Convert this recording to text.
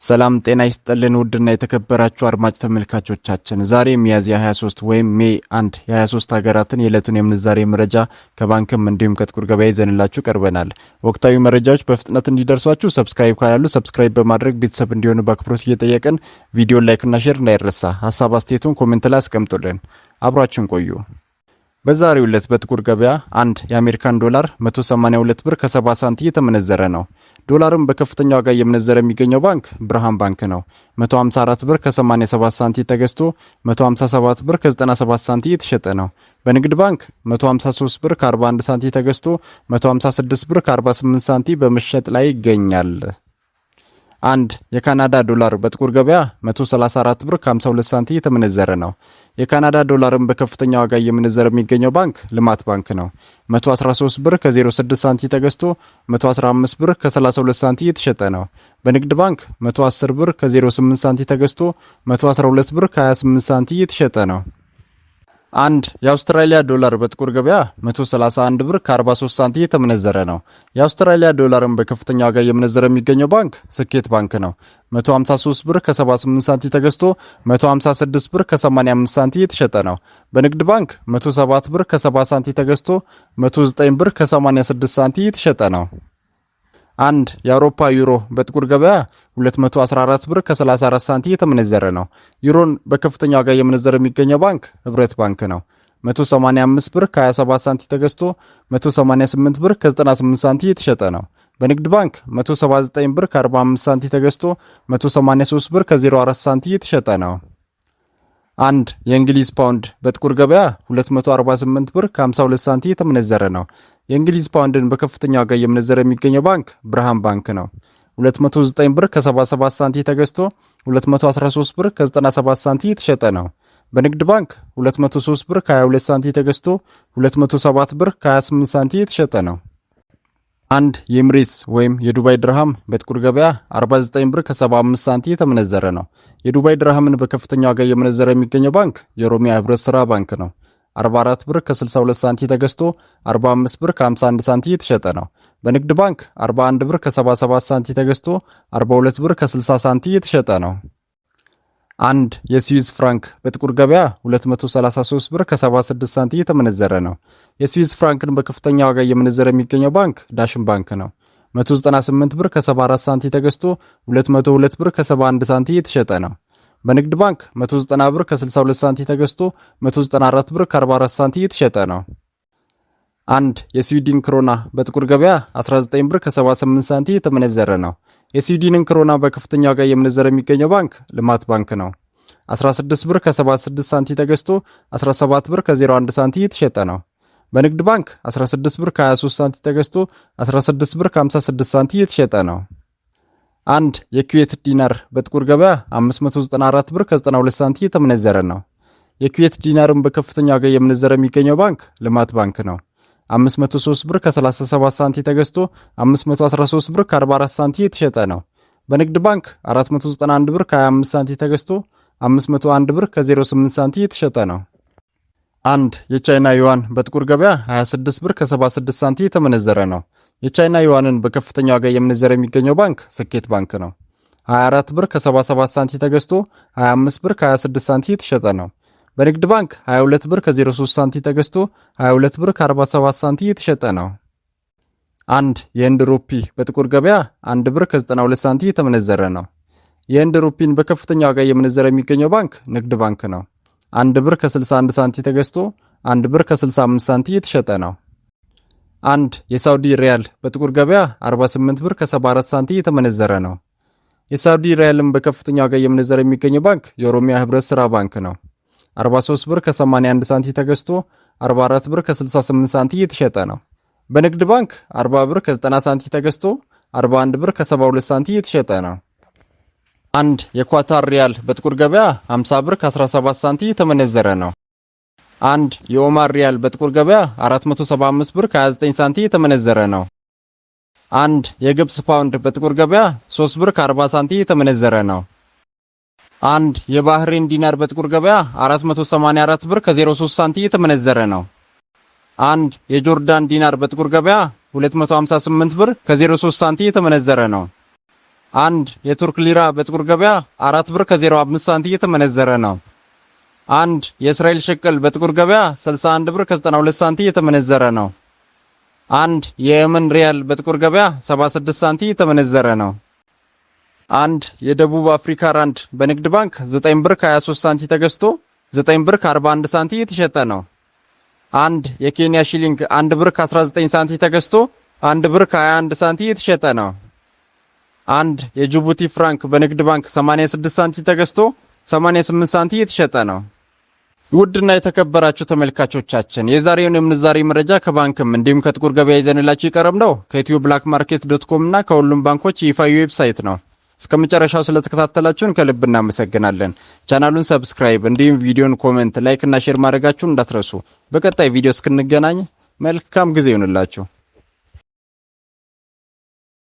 ሰላም ጤና ይስጥልን ውድና የተከበራችሁ አድማጭ ተመልካቾቻችን፣ ዛሬ ሚያዝያ 23 ወይም May 1 የ23 ሀገራትን የዕለቱን የምንዛሬ መረጃ ከባንክም እንዲሁም ከጥቁር ገበያ ይዘንላችሁ ቀርበናል። ወቅታዊ መረጃዎች በፍጥነት እንዲደርሷችሁ subscribe ካላሉ subscribe በማድረግ ቤተሰብ እንዲሆኑ በአክብሮት እየጠየቅን ቪዲዮን like ና share እንዳይረሳ፣ ሀሳብ አስተያየቱን comment ላይ አስቀምጡልን። አብሯችን ቆዩ። በዛሬው ዕለት በጥቁር ገበያ አንድ የአሜሪካን ዶላር 182 ብር ከ70 ሳንቲም እየተመነዘረ ነው። ዶላርን በከፍተኛ ዋጋ እየመነዘረ የሚገኘው ባንክ ብርሃን ባንክ ነው። 154 ብር ከ87 ሳንቲም ተገዝቶ 157 ብር ከ97 ሳንቲም እየተሸጠ ነው። በንግድ ባንክ 153 ብር ከ41 ሳንቲም ተገዝቶ 156 ብር ከ48 ሳንቲም በመሸጥ ላይ ይገኛል። አንድ የካናዳ ዶላር በጥቁር ገበያ 134 ብር ከ52 ሳንቲም እየተመነዘረ ነው። የካናዳ ዶላርን በከፍተኛ ዋጋ እየመነዘረ የሚገኘው ባንክ ልማት ባንክ ነው። 113 ብር ከ06 ሳንቲም ተገዝቶ 115 ብር ከ32 ሳንቲም እየተሸጠ ነው። በንግድ ባንክ 110 ብር ከ08 ሳንቲም ተገዝቶ 112 ብር ከ28 ሳንቲም እየተሸጠ ነው። አንድ የአውስትራሊያ ዶላር በጥቁር ገበያ 131 ብር ከ43 ሳንቲም እየተመነዘረ ነው። የአውስትራሊያ ዶላርን በከፍተኛ ዋጋ እየመነዘረ የሚገኘው ባንክ ስኬት ባንክ ነው። 153 ብር ከ78 ሳንቲም ተገዝቶ 156 ብር ከ85 ሳንቲም እየተሸጠ ነው። በንግድ ባንክ 107 ብር ከ70 ሳንቲም ተገዝቶ 109 ብር ከ86 ሳንቲም እየተሸጠ ነው። አንድ የአውሮፓ ዩሮ በጥቁር ገበያ 214 ብር ከ34 ሳንቲም እየተመነዘረ ነው። ዩሮን በከፍተኛ ዋጋ እየመነዘረ የሚገኘው ባንክ ህብረት ባንክ ነው። 185 ብር ከ27 ሳንቲም ተገዝቶ 188 ብር ከ98 ሳንቲም እየተሸጠ ነው። በንግድ ባንክ 179 ብር ከ45 ሳንቲም ተገዝቶ 183 ብር ከ04 ሳንቲም እየተሸጠ ነው። አንድ የእንግሊዝ ፓውንድ በጥቁር ገበያ 248 ብር ከ52 ሳንቲም እየተመነዘረ ነው። የእንግሊዝ ፓውንድን በከፍተኛ ዋጋ እየመነዘረ የሚገኘው ባንክ ብርሃን ባንክ ነው። 209 ብር ከ77 ሳንቲም ተገዝቶ 213 ብር ከ97 ሳንቲም እየተሸጠ ነው። በንግድ ባንክ 203 ብር ከ22 ሳንቲም ተገዝቶ 207 ብር ከ28 ሳንቲም እየተሸጠ ነው። አንድ የኤምሬትስ ወይም የዱባይ ድርሃም በጥቁር ገበያ 49 ብር ከ75 ሳንቲም እየተመነዘረ ነው። የዱባይ ድርሃምን በከፍተኛ ዋጋ እየመነዘረ የሚገኘው ባንክ የኦሮሚያ ህብረት ስራ ባንክ ነው። 44 ብር ከ62 ሳንቲም ተገዝቶ 45 ብር ከ51 ሳንቲም እየተሸጠ ነው። በንግድ ባንክ 41 ብር ከ77 ሳንቲም ተገዝቶ 42 ብር ከ60 ሳንቲም እየተሸጠ ነው። አንድ የስዊዝ ፍራንክ በጥቁር ገበያ 233 ብር ከ76 ሳንቲም እየተመነዘረ ነው። የስዊዝ ፍራንክን በከፍተኛ ዋጋ እየመነዘረ የሚገኘው ባንክ ዳሽን ባንክ ነው። 198 ብር ከ74 ሳንቲም ተገዝቶ 202 ብር ከ71 ሳንቲም እየተሸጠ ነው። በንግድ ባንክ 190 ብር ከ62 ሳንቲም ተገዝቶ 194 ብር ከ44 ሳንቲም እየተሸጠ ነው። አንድ የስዊድን ክሮና በጥቁር ገበያ 19 ብር ከ78 ሳንቲም እየተመነዘረ ነው። የስዊድንን ክሮና በከፍተኛ ዋጋ እየመነዘረ የሚገኘው ባንክ ልማት ባንክ ነው። 16 ብር ከ76 ሳንቲም ተገዝቶ 17 ብር ከ01 ሳንቲም እየተሸጠ ነው። በንግድ ባንክ 16 ብር ከ23 ሳንቲም ተገዝቶ 16 ብር ከ56 ሳንቲም እየተሸጠ ነው። አንድ የኩዌት ዲናር በጥቁር ገበያ 594 ብር ከ92 ሳንቲም እየተመነዘረ ነው። የኩዌት ዲናርን በከፍተኛ ዋጋ እየመነዘረ የሚገኘው ባንክ ልማት ባንክ ነው። 503 ብር ከ37 ሳንቲም ተገዝቶ 513 ብር ከ44 ሳንቲም እየተሸጠ ነው። በንግድ ባንክ 491 ብር ከ25 ሳንቲም ተገዝቶ 501 ብር ከ08 ሳንቲም እየተሸጠ ነው። አንድ የቻይና ዩዋን በጥቁር ገበያ 26 ብር ከ76 ሳንቲም እየተመነዘረ ነው። የቻይና ዩዋንን በከፍተኛ ዋጋ እየመነዘረ የሚገኘው ባንክ ስኬት ባንክ ነው። 24 ብር ከ77 ሳንቲም ተገዝቶ 25 ብር ከ26 ሳንቲም እየተሸጠ ነው። በንግድ ባንክ 22 ብር ከ03 ሳንቲም ተገዝቶ 22 ብር ከ47 ሳንቲም እየተሸጠ ነው። አንድ የህንድ ሩፒ በጥቁር ገበያ 1 ብር ከ92 ሳንቲም እየተመነዘረ ነው። የህንድ ሩፒን በከፍተኛ ዋጋ እየመነዘረ የሚገኘው ባንክ ንግድ ባንክ ነው። 1 ብር ከ61 ሳንቲም ተገዝቶ 1 ብር ከ65 ሳንቲም እየተሸጠ ነው። አንድ የሳውዲ ሪያል በጥቁር ገበያ 48 ብር ከ74 ሳንቲም እየተመነዘረ ነው። የሳውዲ ሪያልን በከፍተኛ ዋጋ እየመነዘረ የሚገኘው ባንክ የኦሮሚያ ህብረት ስራ ባንክ ነው። 43 ብር ከ81 ሳንቲም ተገዝቶ 44 ብር ከ68 ሳንቲም እየተሸጠ ነው። በንግድ ባንክ 40 ብር ከ90 ሳንቲም ተገዝቶ 41 ብር ከ72 ሳንቲም እየተሸጠ ነው። አንድ የኳታር ሪያል በጥቁር ገበያ 50 ብር ከ17 ሳንቲም እየተመነዘረ ነው። አንድ የኦማን ሪያል በጥቁር ገበያ 475 ብር ከ29 ሳንቲም እየተመነዘረ ነው። አንድ የግብጽ ፓውንድ በጥቁር ገበያ 3 ብር ከ40 ሳንቲም እየተመነዘረ ነው። አንድ የባህሬን ዲናር በጥቁር ገበያ 484 ብር ከ03 ሳንቲም እየተመነዘረ ነው። አንድ የጆርዳን ዲናር በጥቁር ገበያ 258 ብር ከ03 ሳንቲም እየተመነዘረ ነው። አንድ የቱርክ ሊራ በጥቁር ገበያ 4 ብር ከ05 ሳንቲ እየተመነዘረ ነው። አንድ የእስራኤል ሼቅል በጥቁር ገበያ 61 ብር ከ92 ሳንቲ እየተመነዘረ ነው። አንድ የየመን ሪያል በጥቁር ገበያ 76 ሳንቲ እየተመነዘረ ነው። አንድ የደቡብ አፍሪካ ራንድ በንግድ ባንክ 9 ብር ከ23 ሳንቲ ተገዝቶ 9 ብር ከ41 ሳንቲ እየተሸጠ ነው። አንድ የኬንያ ሺሊንግ 1 ብር ከ19 ሳንቲ ተገዝቶ 1 ብር ከ21 ሳንቲ እየተሸጠ ነው። አንድ የጅቡቲ ፍራንክ በንግድ ባንክ 86 ሳንቲ ተገዝቶ 88 ሳንቲ እየተሸጠ ነው። ውድና የተከበራችሁ ተመልካቾቻችን፣ የዛሬውን የምንዛሬ መረጃ ከባንክም እንዲሁም ከጥቁር ገበያ ይዘንላችሁ የቀረብነው ከኢትዮ Black Market dot com እና ከሁሉም ባንኮች ይፋዊ website ነው። እስከ መጨረሻው ስለተከታተላችሁን ከልብ እናመሰግናለን። ቻናሉን subscribe እንዲሁም ቪዲዮን comment፣ like እና share ማድረጋችሁን እንዳትረሱ። በቀጣይ ቪዲዮ እስክንገናኝ መልካም ጊዜ ይሁንላችሁ።